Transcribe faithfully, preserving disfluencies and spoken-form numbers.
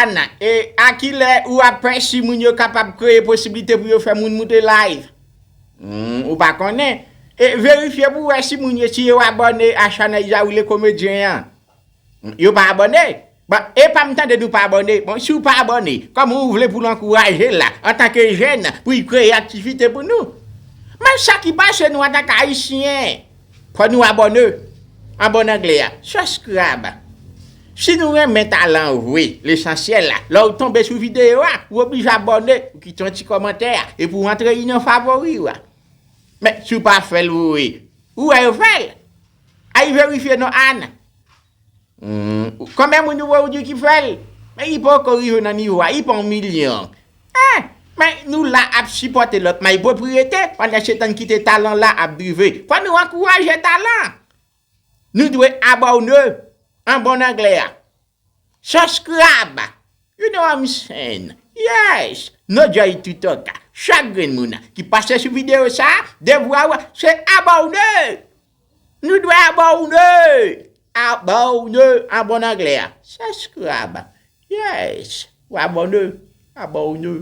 Ana, e a ki lè ou ap pè si moun yo kapab kreye posiblite pou yo fè moun moute live? Hmm, ou pa konnen. E verifye pou wè si moun yo, si yo abòne a chanèl Jaoule Komedyen an. Hmm, yo pa abòne. Bon, e pa m tande nou pa abòne. Bon, si w pa abòne, kòman ou vle pou l ankouraje l la, antanke jèn, pou l kreye aktivite pou nou? Men sa ki pase nou antanke Ayisyen, fò nou abòne. An bon anglè a, subscribe. Si nou renmen talan vre, lesansyèl la, lè w tonbe sou videyo a, ou oblije abòne, ou kite yon ti kòmantè a, epi w antre li nan favori w a. Men, si w pa fè l vre, ou wè yo fè l. Al verifye non, Ann. Hmm, konbyen moun ou wè ou di ki fè l? Men li poko rive nan nivo a, li pa yon milyon. Eh, men nou la ap sipòte lòt may pwopriyete, pandan se tan n kite talan la ap drive. Fò nou ankouraje talan. Nou dwe abòne, an bon anglè a. Subscribe. You know what I'm saying? Yes. No joy to talk. Chak grenn moun ki pase sou videyo sa, devwa w se abòne. Nou dwe abòne. Abòne an bon anglè a. Subscribe. Yes. Ou abòne. Abòne.